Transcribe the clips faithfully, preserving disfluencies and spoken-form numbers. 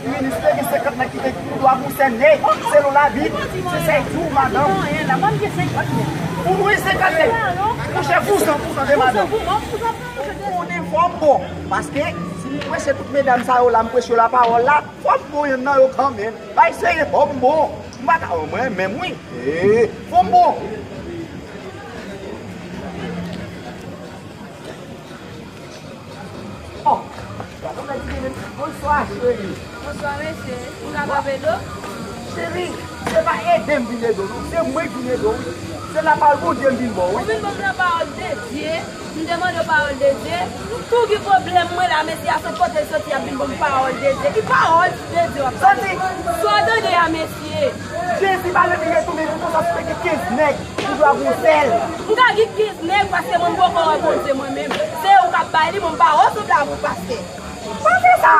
senkant minis, te gen senkant nèg ki te tou dwa pou sène, selon Labib, se sa l di w, madanm. Pou nou, e senkant nèg. Monchè, pou san pou san de madanm. Konnen fò m bon. Paske, si m preche tout medam sa yo la, m preche yo lapawòl la, fò m bon yonn nan yo kanmenm. Bay serye, fò m bon. M pa ka, mwen menm, wi. Ee, fò m bon. Oh, gade yon nèg ki vin. Bonswa, cheri. Bonswa, mesye. Ou ka kanpe do? Cheri, se pa ede m vin ede w, non. Se mwen ki vin ede w, wi. Se lapawòl Bondye m vin ba w, wi. Ou vin ban m lapawòl de Dye. M te mande w pawòl de Dye. Tou ki pwoblèm mwen la, mesye a sot kote l soti ap vin ban m pawòl de Dye. Ki pawòl de Dye w ap pale? Soti. Sa w tande a, mesye? Jezi pa retounen, retounen, li konsa sou gen kenz nèg. Ou dwe ap yon sèl. M ka gen kenz nèg paske mwen poko wè Bondye mwen menm. Se ou k ap bay li, mwen m pa resev la pou pastè. Pa fè sa.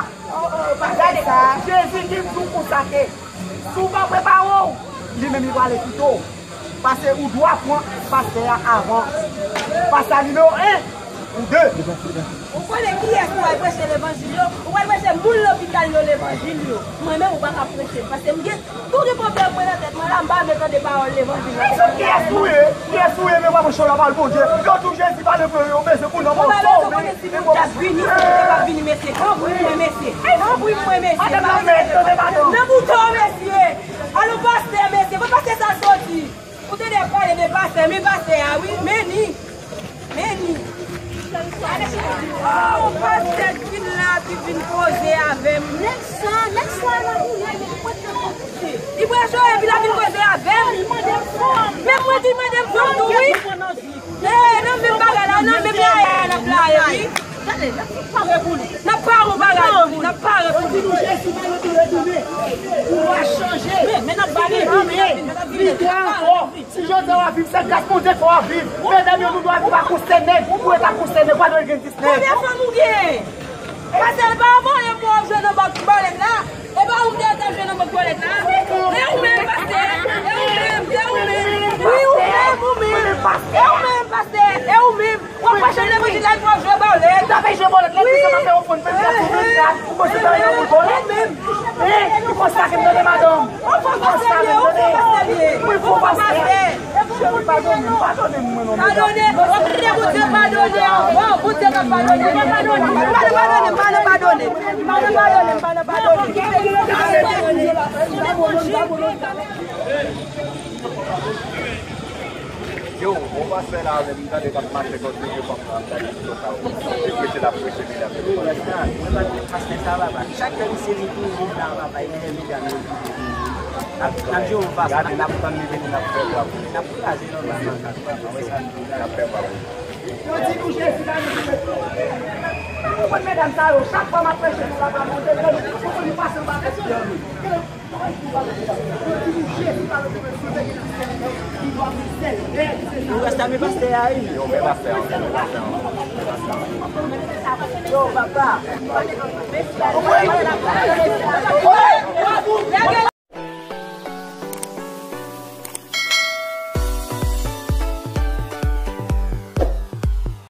Gade sa. Jezi ki di w konsa ke si w pa prepare w, li menm li prale kite w. Paske ou dwe pran pastè a avan. Pastè a nimewo en. Ou de. Ou konnen kiyès ou pral preche levanjil yo? Ou pral preche moun lopital yo levanjil yo. Mwen menm ou pa ka preche m, paske m gen tou gen pwoblèm mwen nan tèt mwen la, m pa vle tande pawòl levanjil la. Mesye, kiyès ou ye? Kiyès ou ye? Men w ap preche lapawòl Bondye. Yo di w Jezi pa vle pran yo, mesye, pou nan mò. Ou pa bezwen konnen si moun t ap vini, si moun t ap vini, mesye. Anpri mwen, mesye. Anpri mwen, mesye. Madanm nan mèt, tande madanm. Nan bouton, mesye. Alo, pastè, mesye. Bon, pastè sa soti. Ou tande y ap pale de pastè, men pastè a, wi, men ni. Men ni. Oh, pastè ki la ki vin koze avè m. Nèg sa, nèg sa nan boulè, men li pwete fè konfyans. Li pral jwe, epi l ap vin koze avè m. Li mande m fanm. Men mwen ki mande m fanm tou, wi. Eh, nan menm bagay la, nan menm la, eh, n ap la, eh, wi. N ap pare yon bagay pou li, n ap pare pou li. Yo di nou Jezi pa nan tou retounen. Ou va chanje. Men, men n ap vini, n ap vini, n ap vini. Li dwe ankò. Si jodi a w ap viv, se gras Bondye fè w ap viv. Medam yo, nou dwe viv akoz sè nèg. Ou ret akoz sè nèg, ou pa dwe gen dis nèg. Konbyen fanm ou gen? Pastè, l pa voye m w ap jwe nan bank bòlèt la. E pa ou ki te ap jwe nan bank bòlèt la? E ou menm, pastè? E ou menm? E ou menm? Wi, ou menm, ou menm. E ou menm, pastè? E ou menm? W ap preche levanjil la, epi w ap jwe bòlèt. Ou ta fè jwe bòlèt la, epi sa ta fè ofrann, fè sa pou vennkat. Ou panse sa yon moun bòlèt? Hein? Ou konsa ke m tande, madanm. Ou fò pastè li ye, ou fò pastè li ye. Mwen fò pastè. Cheri, padone m, padone m, mwen non, medam. Padone, w ap kite Bondye padone avan. Padone, padone, padone, padone. Yo, bon pastè la, men m tande k ap mache kont li, yo pa pran sa, yo sa, yo preche l ap preche, medam yo. Mwen pa t met pastè sa, papa. Chak lè misye vin touye moun la, papa, e medam yo. N ap, n ap jwe yon fas, n ap, n ap tann li vini, n ap fè bwa pou li. N ap kraze nan bwa makak, papa. Wè sa nou. N ap fè bwa pou li. Yo di nou Jezi pa nou. Ou konn medam sa yo, chak fwa m ap preche sou lapawòl Bondye, yo di nou pase anba mesye yo. Nou reste avè pastè a, wi. Yo, men pastè a, men pastè a. Yo, papa.